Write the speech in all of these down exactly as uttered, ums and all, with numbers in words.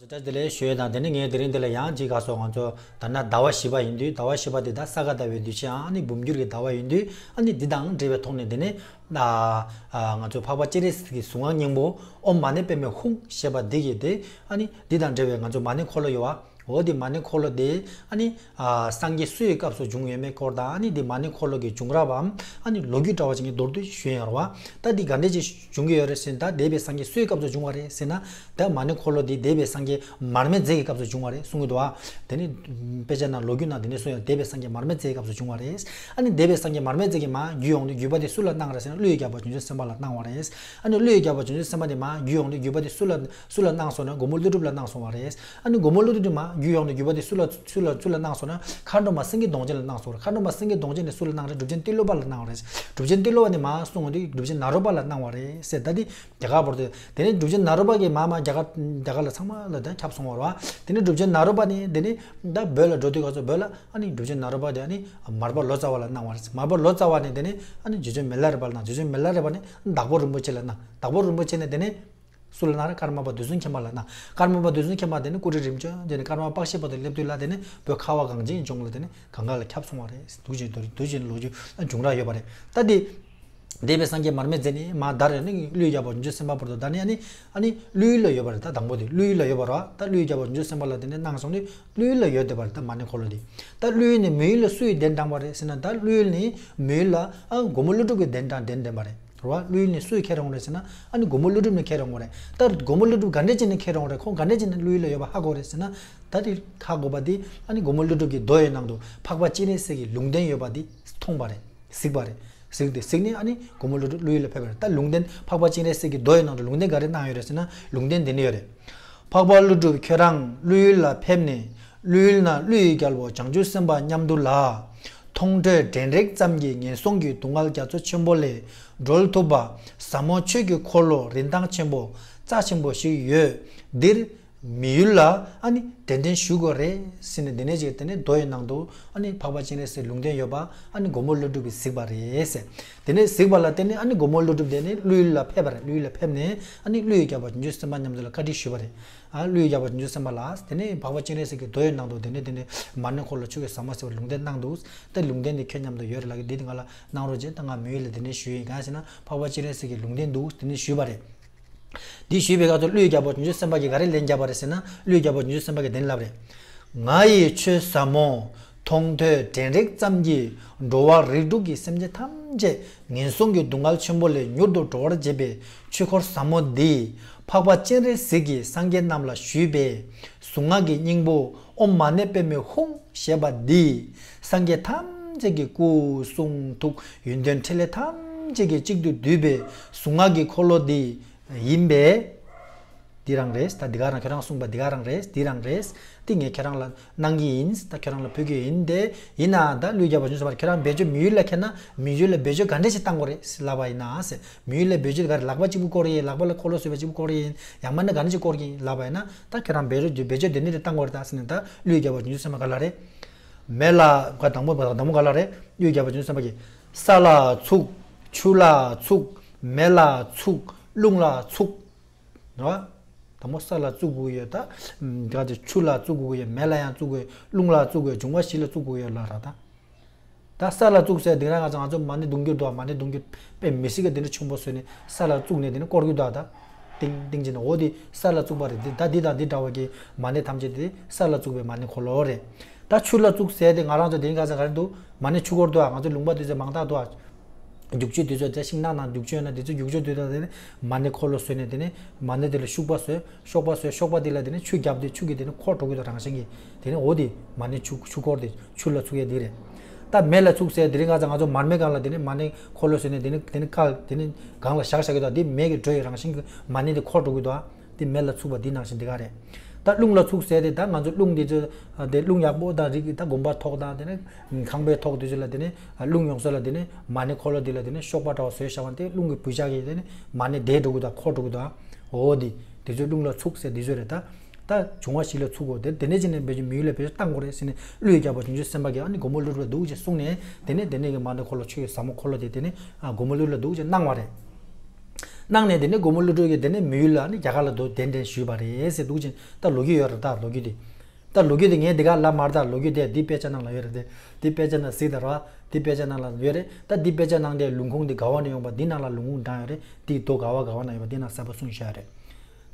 བཀྲ་ཤིས་བདེ་ལེགས་ཞུ་ཡས་དང་། དེ་ནས་ངས་དེ་རིང་འདི་ལ་ཡང་ཅིག་ག་སོགས་ང་ཚོ་ད་ན་ཟླ་བ་བཞི་པ་ཡིན་དུས། ཟླ་བ་བཞི་པ་འདི་ད་ས་ག་ཟླ་བའི་དུས་ཆེན་ཨ་ནི་འབུམ་འགྱུར་གྱི་ཟླ་བ་ཡིན་དུས། ཨ་ནི་འདི་དང་འབྲེལ་བའི་ཐོག་ནས་དེ་ནས་ང་ཚོ་འཕགས་པ་སྤྱན་རས་གཟིགས་ཀྱི་གཟུངས་སྔགས་སྙིང་པོ་ཨོཾ་མ་ཎི་པདྨེ་ཧཱུྃ་ཞེས་པ་འདི་གི་དེ་ཨ་ནི་འདི་དང་འབྲེལ་བའི་ང་ཚོ་མ་ཎི་འཁོར་ལོ་ཡོད་པ། འོ་དེ་མ་ཎི་འཁོར་ལོ་དེ་ཨ་ནི་སངས་རྒྱས་སུ་ཡི་སྐབས་སུ་བྱུང་ཡོད་མེད་སྐོར་དང་། ཨ་ནི་དེ་མ་ཎི་འཁོར་ལོ་གི་བྱུང་རབས་བམ་ཨ་ནི་ལོ་རྒྱུས་འདྲ་བ་ཅིག་གི་མདོར་བསྡུས་ཞུ་ཡ་ཡོད་རེད་པ། ད་དེ་ག་འདྲས་ཅིག་བྱུང་གི་ཡོད་རེད་ཟེར་ན། ད་འདས་པའི་སངས་རྒྱས་སུའི་སྐབས་སུ་བྱུང་བ་རེད་ཟེར་ན། ད་མ་ཎི་འཁོར་ལོ་འདི་འདས་པའི་སངས་རྒྱས་མར་མེ་མཛད་ཀྱི་སྐབས་སུ་བྱུང་བ་རེད་གསུང་གི་འདུག་པ། དེ་ནི་དཔེ་ཆ་ནང་ལོ་རྒྱུས་ནང་དེ་ནས་གསུངས་ཡོད། འདས་པའི་སངས་རྒྱས་མར་མེ་མཛད་ཀྱི་སྐབས་སུ་བྱུང་བ་རེད། ཨ་ནི་འདས་པའི་སངས་རྒྱས་མར་མེ་མཛད་ཀྱི་མར་བརྒྱུད་ཡོང་དུས་བརྒྱུད་པ་དེ་སུ་ལ་གནང་རེད་ཟེར་ན། ཀླུ་ཡི་རྒྱལ་པོ་བྱང་ཆུབ་སེམས་དཔའ་ལ་གནང་བ་རེད། ཨ་ནི་ཀླུ་ཡི་རྒྱལ་པོ་བྱང་ཆུབ་སེམས་དཔའ་དེ་མར་བརྒྱུད་ཡོང་དུས་བརྒྱུད་པ་དེ་སུ་ལ་སུ་ལ་གནང་སོང་ན། མགོན་པོ་ཀླུ་སྒྲུབ་ལ་གནང་སོང་བ་རེད། ཨ་ནི་མགོན་པོ་ཀླུ་སྒྲུབ་དེ་མར་བརྒྱུད་ཡོང་དུས་བརྒྱུད་པ་དེ་སུ་ལ་སུ་ལ་སུ་ལ་གནང་སོང་ན། མཁའ་འགྲོ་མ་སེང་གེ་གདོང་ཅན་ལ་གནང་སོང་རེད། མཁའ་འགྲོ་མ་སེང་གེ་གདོང་ཅན་ནས་སུ་ལ་གནང་རེད། གྲུབ་ཆེན་ཏེ་ལོ་པ་ལ་གནང་བ་རེད། གྲུབ་ཆེན་ཏེ་ལོ་པ་ནས་མར་གསུངས་དུས་གྲུབ་ཆེན་ནཱ་རོ་པ་ལ་གནང་བ་རེད་ཟེར། ད་འདི་རྒྱ་གར་བར་དུ། དེ་ནས་གྲུབ་ཆེན་ནཱ་རོ་པ་གིས་མར་མར་རྒྱ་གར་རྒྱ་གར་ལ་ཚང་མ་ལ་ད་ཁྱབ་སོང་བ་རེད་པ། དེ་ནས་གྲུབ་ཆེན་ནཱ་རོ་པ་ནས་དེ་ནས་ད་བོད་ལ་འགྲོ་དུས་སྐབས་སུ་བོད་ལ་ཨ་ནི་གྲུབ་ཆེན་ནཱ་རོ་པ་དེ་ཨ་ནི་མར་པ་ལོ་ཙཱ་བ་ལ་གནང་བ་རེད། མར་པ་ལོ་ཙཱ་བ་ནས་དེ་ནས་ཨ་ནི་རྗེ་བཙུན་མི་ལ་རས་པ་ལ་གནང་། རྗེ་བཙུན་མི་ལ་རས་པ་ནས་དྭགས་པོ་རིན་པོ་ཆེ་ལ་གནང་། དྭགས་པོ་རིན་པོ་ཆེ་ནས་དེ་ནས་སུ་ལ་གནང་རེད། ཀརྨ་པ་རྡོར་འཛིན་མཁྱེན་པ་ལ་གནང་། ཀརྨ་པ་རྡོར་འཛིན་མཁྱེན་པ་དེ་ནས་ཀུ་རི་རིམ་བྱོན་དེ་ནས་ཀརྨ་པ་པཀ་ཤི་པ་དང་སླེབས་དུས་ལ་དེ་ནས་བོད་ཁ་བ་གངས་ཅན་གྱི་ལྗོངས་ལ་དེ་ནས་གང་ག་ལ་ཁྱབ་སོང་བ་རེད། དུས་ཆེན་དུས་དུས་ཆེན་ལོ་རྒྱུས་བྱུང་རབས་ཡོད་པ་རེད། ད་དེ་འདས་པའི་སངས་རྒྱས་མར་མེ་མཛད་ནས་མར་དར་ནས་ཀླུའི་རྒྱལ་པོ་བྱང་ཆུབ་སེམས་དཔའ་བར་དུ། ད་ནི་ཨ་ནི་ཨ་ནི་ཀླུ་ཡུལ་ལ་ཡོད་པ་རེད། ད་དང་པོ་དེ་ཀླུ་ཡུལ་ལ་ཡོད་པ་རེད་པ། ད་ཀླུའི་རྒྱལ་པོ་བྱང་ཆུབ་སེམས་དཔའ་ལ་དེ་ནས་གནང་སོང་དུས་ཀླུ་ཡུལ་ལ་ཡོད་བསྡད་པ་རེད། ད་མ་ཎི་འཁོར་ལོ་དེ། ད་ཀླུ་ཡུལ་ནས་མོན་ཡུལ་ལ་སུ་ཡིས་གདན་དྲངས་པ་རེད་ཟེར་ན། ད་ཀླུ་ཡུལ་ནས་མོན་ཡུལ་ལ་ཨ་མགོན་པོ་ཀླུ་སྒྲུབ་ཀྱིས་གདན་དྲངས་གདན་འདྲེན་པ་རེད། རེད་པ། ཀླུ་ཡུལ་ནས་སུས་ཁྱེར་ཡོང་རེད་ཟེར་ན། ཨ་ནི་མགོན་པོ་ཀླུ་སྒྲུབ་ནས་ཁྱེར་ཡོང་བ་རེད། ད་མགོན་པོ་ཀླུ་སྒྲུབ་ག་འདྲས་བྱས་ནས་ཁྱེར་ཡོང་རེད། ཁོང་ག་འདྲས་བྱས་ནས་ཀླུ་ཡུལ་ལ་ཡོད་པ་ཧ་གོ་རེད་ཟེར་ན། ད་དེ་ཧ་གོ་བ་དེ་ཨ་ནི་མགོན་པོ་ཀླུ་སྒྲུབ་ཀྱི་མདོ་ཡི་ནང་དུ་འཕགས་པ་སྤྱན་རས་གཟིགས་ཀྱི་ལུང་བསྟན་ཡོད་པ་དེ་མཐོང་བ་རེད། གཟིགས་པ་རེད། གཟིགས་ཏེ་གཟིགས་ནས་ཨ་ནི་མགོན་པོ་ཀླུ་སྒྲུབ་ཀླུ་ཡུལ་ལ་ཕེབས་པ་རེད། ད་ལུང་བསྟན་འཕགས་པ་སྤྱན་རས་གཟིགས་ཀྱི་མདོ་ཡི་ནང་དུ་ལུང་བསྟན་ག་རེ་གནང་ཡོད་རེད་ཟེར་ན། ལུང་བསྟན་འདི་འདྲ་ཡོད་རེད། འཕགས་པ་ཀླུ་སྒྲུབ་ཁྱོད་རང་ཀླུ་ཡུལ་ལ་ཕེབས་ནས། ཀླུ་ཡུལ་ན་ཀླུ་ཡི་རྒྱལ་པོ་བྱང་ཆུབ་སེམས་དཔའ་མཉམ་དུ་ལ། མཐོང་ཐོས་དྲན་རེག་ཙམ་གྱིས་ངན་སོང་གི་སྡུག་བསྔལ་རྒྱ་མཚོ་ཆེན་པོ་ལས་སྒྲོལ་ཐུབ་པ་ཟབ་མོ་ཆོས་ཀྱི་འཁོར་ལོ་རིན་ཐང་ཆེན་པོ་རྩ་ཆེན་པོ་ཞིག་ཡོད། འདིར་མི་ཡུལ་ལ་ཨ་ནི་གདན་འདྲེན་ཞུ་དགོས་རེད་ཟེར་ནས། དེ་ནས་ཅིག་དེ་ནས་མདོ་ཡི་ནང་དུ་ཨ་ནི་འཕགས་པ་སྤྱན་རས་གཟིགས་ལུང་བསྟན་ཡོད་པ་ཨ་ནི་མགོན་པོ་ཀླུ་སྒྲུབ་ཀྱིས་གཟིགས་པ་རེད་ཟེར། དེ་ནས་གཟིགས་པ་ལ་བརྟེན་ནས་ཨ་ནི་མགོན་པོ་ཀླུ་སྒྲུབ་དེ་ནི་ཀླུ་ཡུལ་ལ་ཕེབས་པ་རེད། ཀླུ་ཡུལ་ལ་ཕེབས་ནས་ཨ་ནི་ཀླུ་ཡི་རྒྱལ་པོ་བྱང་ཆུབ་སེམས་དཔའ་མཉམ་དུ་ལ་བཀའ་འདྲི་ཞུས་པ་རེད། ཨ་ཀླུ་ཡི་རྒྱལ་པོ་བྱང་ཆུབ་སེམས་དཔའ་ལགས། དེ་ནས་འཕགས་པ་སྤྱན་རས་གཟིགས་ཀྱི་མདོ་ཡི་ནང་དུ་དེ་ནས་དེ་ནས་མ་ཎི་འཁོར་ལོ་ཆོས་ཀྱི་ཟབ་མོ་ཟེར་བ་ལུང་བསྟན་གནང་འདུག་ད་ལུང་བསྟན་དེ་ཁྱོད་མཉམ་དུ་ཡོད་རེད་ལབ་ཀྱི། འདི་དེ་ང་ལ་གནང་རོགས་བྱེད། ད་ང་མི་ཡུལ་ལ་དེ་ནས་ཞུ་ཡིན། གང་ཡིན་ཟེར་ན་འཕགས་པ་སྤྱན་རས་གཟིགས་ཀྱི་ལུང་བསྟན་འདུག་དེ་ནས་ཞུས་པ་རེད། འདི་ཞུས་པའི་སྐབས་སུ་ཀླུ་ཡི་རྒྱལ་པོ་བྱང་ཆུབ་སེམས་དཔའ་གིས་ག་རེ་ལན་བརྒྱབ་པ་རེད་ཟེར་ན། ཀླུ་ཡི་རྒྱལ་པོ་བྱང་ཆུབ་སེམས་དཔའ་གིས་དེ་ནས་ལབ་རེད། ང་ཡི་ཆོས་ཟབ་མོ་མཐོང་ཐོས་དྲན་རེག་ཙམ་གྱིས་འགྲོ་བ་རིགས་དྲུག་གི་སེམས་ཅན་ཐམས་ཅད་ངན་སོང་གི་སྡུག་བསྔལ་ཆེན་པོ་ལས་མྱུར་དུ་གྲོལ་བར་བྱེད་པའི་ཆོས་འཁོར་ཟབ་མོ་འདི། འཕགས་པ་སྤྱན་རས་གཟིགས་ཀྱིས་སངས་རྒྱས་རྣམས་ལ་ཞུས་པའི་གཟུངས་སྔགས་ཀྱི་སྙིང་པོ་ཨོཾ་མ་ཎི་པདྨེ་ཧཱུྃ་ཞེས་པ་འདི། སངས་རྒྱས་ཐམས་ཅད་ཀྱི་སྐུ་གསུང་ཐུགས་ཡོན་ཏན་ཕྲིན་ལས་ཐམས་ཅད་ཀྱིས་གཅིག་ཏུ་བསྡུས་པའི་གཟུངས་སྔགས་ཀྱི་འཁོར་ལོ་འདི་ཡིན་པས། འདི་རང་རེད། ད་འདི་ག་རང་ཁྱོད་རང་གསུངས་པ་འདི་ག་རང་རེད། འདི་རང་རེད། འདི་ངས་ཁྱོད་རང་ལ་གནང་གི་ཡིན། ད་ཁྱོད་རང་ལ་ཕུལ་གྱི་ཡིན། དེ་ཡིན་ན་ད་ཀླུའི་རྒྱལ་པོ་བྱང་ཆུབ་སེམས་དཔའ་ཁྱོད་རང་བེད་སྤྱོད་མི་ཡུལ་ལ་ཁྱེར་ན་མི་ཡུལ་ལ་བེད་སྤྱོད་ག་འདྲ་ཞིག་བཏང་དགོས་རེད་ལབ་པ་ཡིན་ན་ཟེར། མི་ཡུལ་ལ་བེད་སྤྱོད་ག་རེ། ལག་པ་གཅིག་པུ་བསྐོར་ཡིན། ལག་པ་ལ་འཁོར་ལོ་བཟོས་པ་གཅིག་པུ་བསྐོར་ཡིན། ཡང་མིན་ན་ག་འདྲ་ཞིག་བསྐོར་གྱི་ཡིན་ལབ་པ་ཡིན་ན། ད་ཁྱོད་རང་བེད་སྤྱོད་བེད་སྤྱོད་དེ་འདྲ་རེ་བཏང་དགོས་རེད་ད་ཟེར་ནས། ད་ཀླུའི་རྒྱལ་པོ་བྱང་ཆུབ་སེམས་དཔའ་ག་ལ་རེད། མེ་ལ་ག་དང་པོ་དང་པོ་ག་ལ་རེད། ཀླུའི་རྒྱལ་པོ་བྱང་ཆུབ་སེམས་དཔའ་གིས་ས་ལ་ཚུགས། ཆུ་ལ་ཚུགས། མེ་ལ་ཚུགས། རླུང་ལ་ཚུགས། རེད་བ། དང་པོ་ས་ལ་བཙུགས་དགོས་ཡོད། ད་ག་དེ་ཆུ་ལ་བཙུགས་དགོས་ཡོད། མེ་ལ་ཡང་བཙུགས་དགོས་ཡོད། རླུང་ལ་བཙུགས་དགོས་ཡོད། འབྱུང་བ་བཞི་ལ་བཙུགས་དགོས་ཡོད་ལ་ར་ད། ད་ས་ལ་བཙུགས་ཟེར་དེ་རིང་ང་ཚོ་ང་ཚོ་མ་ཎི་བརྡུང་རྒྱུ་འདུག་མ་ཎི་བརྡུང་རྒྱུ་དཔེ་མི་སྲིད་ཀྱི་དེ་འདྲ་ཆེན་པོ་བཟོས་ནས་ས་ལ་བཙུགས་ནས་དེ་ནས་བསྐོར་རྒྱུ་འདུག་ད་ཏིང་ཏིང་བྱས་ནས། འོ་དེ་ས་ལ་བཙུགས་པ་རེད། དེ་ད་འདི་དང་འདི་འདྲ་བ་གི་མ་ཎི་ཐམས་ཅད་དེ་ས་ལ་བཙུགས་པའི་མ་ཎི་འཁོར་ལོ་རེད། ད་ཆུ་ལ་བཙུགས་ཟེར་དེ་ང་རང་ཚོ་དེ་རིང་ཁ་སང་ག་རེ་འདུག་མ་ཎི་ཆུ་འཁོར་འདུག་ང་ཚོ་ལུང་པ་དེ་ཚོ་མང་དག་འདུག་རྒྱུག་ཆུ་དེ་ཚོ་དེ་ཤིང་ནགས་ནང་རྒྱུག་ཆུ་ཡོད་ན་དེ་ཚོ་རྒྱུག་ཆུ་དེ་དང་དེ་ནས་མ་ཎི་འཁོར་ལོ་བཟོས་ནས་དེ་ནས་མ་ཎི་དེ་ལ་ཤུག་པ་བཟོས། གཤོག་པ་བཟོས། གཤོག་པ་དེ་ལ་དེ་ནས་ཆུ་བརྒྱབ་སྟེ་ཆུ་གིས་དེ་ནས་འཁོར་འགྲོ་གི་འདུག་རང་བཞིན་གྱིས། དེ་ནས་འོ་དེ་མ་ཎི་ཆུ་ཆུ་འཁོར་དེ་ཆུ་ལ་བཙུགས་ཡས་དེ་རེད། ད་མེ་ལ་བཙུགས་ཟེར་དེ་རིང་ང་ཚོ་ང་ཚོ་མར་མེ་སྒང་ལ་དེ་ནས་མ་ཎི་འཁོར་ལོ་བཟོས་ནས་དེ་ནས་དེ་ནས་བཀལ། དེ་ནས་སྒང་ལ་བཞག་བཞག་གི་འདུག་དེ་མེ་གིས་འགྲོ་ཡས་རང་བཞིན་གྱིས་མ་ཎི་དེ་འཁོར་འགྲོ་གི་འདུག་དེ་མེ་ལ་ཚུགས་པ་འདི་ནང་བཞིན་འདི་ག་རེད། ད་རླུང་ལ་ཚུགས་ཟེར་དེ་ད་ང་ཚོ་རླུང་འདི་ཚོ་དེ་རླུང་ཡག་པོ་དང་རིགས་ད་དགོན་པ་ཐོག་དང་དེ་ནས་ཁང་པའི་ཐོག་དེ་ཚོ་ལ་དེ་ནས་རླུང་ཡོང་ས་ལ་དེ་ནས་མ་ཎི་འཁོར་ལོ་འདི་ལ་དེ་ནས་གཤོག་པ་འདྲ་བ་བཟོས་བཞག་པ་དེ་རླུང་གིས་བུད་བཞག་གི་དེ་ནས་མ་ཎི་བདེ་འགྲོ་གི་དང་འཁོར་འགྲོ་གི་དང་། འོ་དེ་དེ་ཚོ་རླུང་ལ་ཚུགས་ཟེར་དེ་ཚོ་རེད་ད། ད་འབྱུང་བ་བཞི་ལ་ཚུགས་དགོས་དེ་དེ་འདྲ་བྱས་ནས་བེད་སྤྱོད་མི་ཡུལ་ལ་བེད་སྤྱོད་བཏང་དགོས་རེད་ཟེར་ནས་ཀླུ་ཡི་རྒྱལ་པོ་བྱང་ཆུབ་སེམས་དཔའ་གིས་ཨ་ནི་མགོན་པོ་ཀླུ་སྒྲུབ་ལ་འདུག་ཅེས་གསུངས་ནས། དེ་ནས་དེ་ནས་གི་མ་ཎི་འཁོར་ལོ་ཆོས་ཀྱི་ཟབ་མོ་འཁོར་ལོ་དེ་དེ་ནས་ཨ་མགོན་པོ་ཀླུ་སྒྲུབ་ལ་འདུག་ཅེས་གནང་བ་རེད། གནང་ནས་དེ་ནས་མགོན་པོ་ཀླུ་སྒྲུབ་ཀྱིས་དེ་ནས་མི་ཡུལ་ལ་ནི་རྒྱ་གར་ལ་འདུག་གདན་འདྲེན་ཞུས་པ་རེད་ཟེར་འདུག་ཅིང་། ད་ལོ་རྒྱུས་ཡོད་རེད། ད་ལོ་རྒྱུས་དེ། ད་ལོ་རྒྱུས་དེ་ངས་འདི་ག་ལབ་མ་རེད། ད་ལོ་རྒྱུས་དེ་འདི་དཔེ་ཆ་ནང་ལ་ཡོད་རེད་དེ། འདི་དཔེ་ཆ་ནང་གཟིགས་དང་ར། འདི་དཔེ་ཆ་ནང་ལ་ཡོད་རེད། ད་འདི་དཔེ་ཆ་ནང་དེ་ལུང་ཁུངས་འདི་ག་བ་ནས་ཡོང་པ། འདི་ནང་ལ་ལུང་ཁུངས་དྲངས་ཡོད་རེད། འདི་མདོ་ག་བ་ག་བ་ན་ཡོད་པ་འདི་ནང་གསལ་པོ་གསུངས་བཞག་ཡོད་རེད།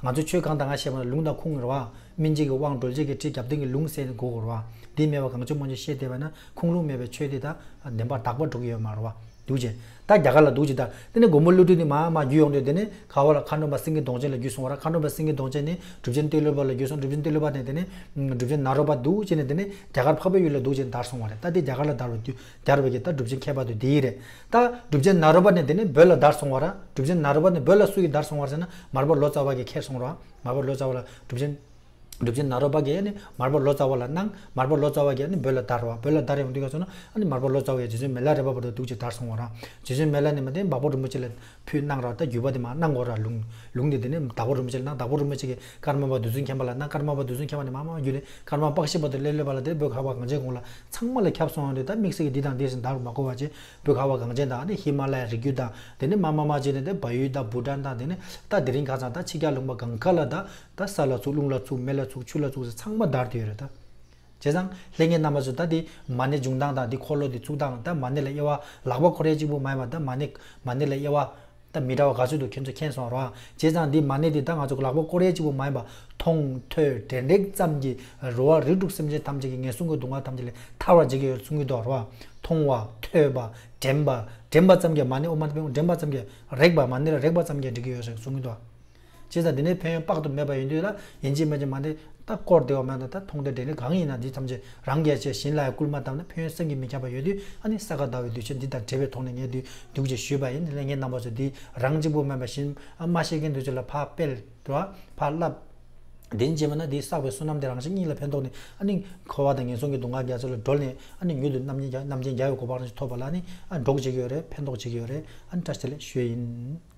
ང་ཚོ་ཆོས་གང་དང་གང་བཤད་པ་ན་ལུང་དང་ཁུངས་རེད་བ། སྨིན་བྱེད་ཀྱི་དབང་གྲོལ་བྱེད་ཀྱི་ཁྲིད་རྒྱབ་རྟེན་གྱི་ལུང་ཟེར་ནས་གོ་དགོས་རེད་བ། འདི་མེད་པ་གང་བྱུང་མང་བྱུང་བཤད་བསྡད་པ་ན་ཁུངས་ལུང་མེད་པའི་ཆོས་འདི་ད་བདེན་པར་དག་པ་འགྲོ་གི་ཡོད་མ་རེད་བ། འདུག་ཅེ། ད་རྒྱ་གར་ལ་འདུག་ཅེ། ད་དེ་ནས་མགོན་པོ་ཀླུ་སྒྲུབ་ནི་མར་མར་བརྒྱུད་ཡོང་དུས་དེ་ནས་ག་བ་ལ་མཁའ་འགྲོ་མ་སེང་གེ་གདོང་ཅན་ལ་བརྒྱུད་སོང་བ་ར། མཁའ་འགྲོ་མ་སེང་གེ་གདོང་ཅན་ནི་གྲུབ་ཆེན་ཏེ་ལོ་པ་ལ་བརྒྱུད་སོང་། གྲུབ་ཆེན་ཏེ་ལོ་པ་ནས་དེ་ནས་གྲུབ་ཆེན་ནཱ་རོ་པ་འདུག་ཅེ་ནས་དེ་ནས་རྒྱ་གར་འཕགས་པའི་ཡུལ་ལ་འདུག་ཅེ་དར་སོང་བ་རེད། ད་དེ་རྒྱ་གར་ལ་དར་བ་དུས་དར་བའི་གི་ད་གྲུབ་ཆེན་མཁས་པ་དུ་དེ་ཡིན་རེད། ད་གྲུབ་ཆེན་ནཱ་རོ་པ་ནས་དེ་ནས་བོད་ལ་དར་སོང་བ་ར། གྲུབ་ཆེན་ནཱ་རོ་པ་ནས་བོད་ལ་སུ་ཡིས་དར་སོང་བ་རེད་ཟེར་ན་མར་པ་ལོ་ཙཱ་བ་གིས་ཁྱེར་སོང་ར། མར་པ་ལོ་ཙཱ་བ་ལ་གྲུབ་ཆེན། གྲུབ་ཆེན་ནཱ་རོ་པ་གིས་ནི་མར་པ་ལོ་ཙཱ་བ་ལ་གནང་། མར་པ་ལོ་ཙཱ་བ་གིས་ནི་བོད་ལ་དར་བ། བོད་ལ་དར་ཡོང་དུས་ག་ཚོད་ན་ཨ་ནི་མར་པ་ལོ་ཙཱ་བ་གིས་རྗེ་བཙུན་མི་ལ་རས་པ་བར་དུ་འདུག་ཅེ་དར་སོང་བ་ར། རྗེ་བཙུན་མི་ལ་ནི་མ་དེ་འབའ་པོ་རིན་པོ་ཆེ་ལ་ཕུལ་གནང་ར། ད་བརྒྱུད་པ་དེ་མར་གནང་དགོས་ར། ལུང་ལུང་དེ་དེ་ནི་དྭགས་པོ་རིན་པོ་ཆེ་ལ་གནང་། དྭགས་པོ་རིན་པོ་ཆེ་གིས་ཀརྨ་པ་རྡུལ་ཚོན་མཁྱེན་པ་ལ་གནང་། ཀརྨ་པ་རྡུལ་ཚོན་མཁྱེན་པ་ནས་མར་མར་བརྒྱུད་ནས་ཀརྨ་པ་པཀྵི་པ་དང་སླེབས་སླེབས་པ་ལ་དེ་བོད་ཁ་བ་གངས་ཅན་གུང་ལ་ཚང་མ་ལ་ཁྱབ་སོང་བ་རེད། ད་དམིགས་བསལ་གྱི་འདི་དང་འདིར་དར་མ་གོ་བ་བྱས། བོད་ཁ་བ་གངས་ཅན་དང་ནི་ཧི་མ་ལ་ཡའི་རི་རྒྱུད་དང་དེ་ནི་མར་མར་མར་བྱས་ནས་དེ་བལ་ཡུལ་དང་བྷུ་ཊན་དང་དེ་ནི་ད་དེ་རིང་ཁ་སང་ད་ཕྱི་རྒྱལ་ལུང་པ་གང་ག་ལ་ད། ད་ས་ལ་ཚུགས། རླུང་ལ་ཚུགས། མེ་ལ་ཚུགས། ཆུ་ལ་ཚུགས་ཟེར་ཚང་མ་དར་ཏེ་ཡོད་རེད་ད། བྱས་ཙང་ལྷན་རྒྱས་རྣམ་པ་ཚོ་ད་འདི་མ་ཎི་འབྱུང་སྟངས་དང་འདི་འཁོར་ལོ་འདི་ཚུགས་སྟངས། ད་མ་ཎི་ལ་དབྱེ་བ་ལག་པ་སྐོར་ར་གཅིག་པུ་མ་ཡིན་པ། ད་མ་ཎི་མ་ཎི་ལ་དབྱེ་བ་ད་མི་འདྲ་བ་ག་ཚོད་འདུག་ཁྱེད་ཚོས་མཁྱེན་སོང་ར། བྱས་ཙང་འདི་མ་ཎི་འདི་ད་ང་ཚོ་ལག་པ་སྐོར་ར་གཅིག་པུ་མ་ཡིན་པ། མཐོང་ཐོས་དྲན་རེག་ཙམ་གྱིས་རོ་བ་རིགས་དྲུག་སེམས་ཅན་ཐམས་ཅད་ཀྱི་ངན་སོང་གི་སྡུག་བསྔལ་ཐམས་ཅད་ལས་ཐར་བར་བྱེད་ཀྱི་ཡོད་གསུང་གི་འདུག་ར། མཐོང་བ། ཐོས་པ། དྲན་པ། དྲན་པ་ཙམ་གྱིས་མ་ཎི་ཨོཾ་མ་ཎི་པདྨེ་ཧཱུྃ། དྲན་པ་ཙམ་གྱིས། རེག་པ། མ་ཎི་ལ་རེག་པ་ཙམ་གྱིས་འགྲིག་གི་ཡོད་ཟེར་གསུང་གི་འདུག། བྱས་ཙང་འདི་ནས་ཕན་ཡོན་དཔག་ཏུ་མེད་པ་ཡོད་དུས་ལ་ཡིན་གཅིག་མིན་གཅིག་མ་ཎི་ད་སྐོར་བདེ་བ་མེད་ན། ད་མཐོང་ཐོས་དྲན་རེག་གང་ཡིན་ན་འདི་ཐམས་ཅད་རང་གིས་བྱས། བྱིན་རླབས་ཀྱིས་བསྐུལ་མ་བཏབ་ན་ཕན་ཡོན་བསམ་གྱིས་མི་ཁྱབ་པ་ཡོད་དུས་ཨ་ནི་ས་ག་ཟླ་བའི་དུས་ཆེན་འདི་དང་འབྲེལ་བའི་ཐོག་ནས་ངས་འདི་འདུག་ཅེས་ཞུས་པ་ཡིན། ལྷན་རྒྱས་རྣམ་པ་ཚོ་འདི་རང་གཅིག་པུ་མིན་པ་གཞན་མ་ཤེས་མཁན་དེ་ཚོ་ལ་ཕར་སྤེལ་རོགས། ཕར་བསླབ། དེ་བྱས་པ་ན་འདི་བསགས་པའི་བསོད་ནམས་དེ་རང་གཞན་གཉིས་ལ་ཕན་ཐོགས་ནས་ཨ་ནི་འཁོར་བ་དང་ངན་སོང་གི་སྡུག་བསྔལ་རྒྱ་མཚོ་ལས་སྒྲོལ་ནས་ཨ་ནི་མྱུར་དུ་རྣམ་མཁྱེན་རྒྱ་རྣམ་མཁྱེན་རྒྱལ་བའི་གོ་འཕང་རང་བཞིན་ཐོབ་པ་ལ་ཨ་ནི་ཨ་གྲོགས་བྱེད་ཀྱི་ཡོད་རེད། ཕན་ཐོགས་བྱེད་ཀྱི་ཡོད་རེད། ཨ་ནི་བཀྲ་ཤིས་བདེ་ལེགས་ཞུ་ཡིན།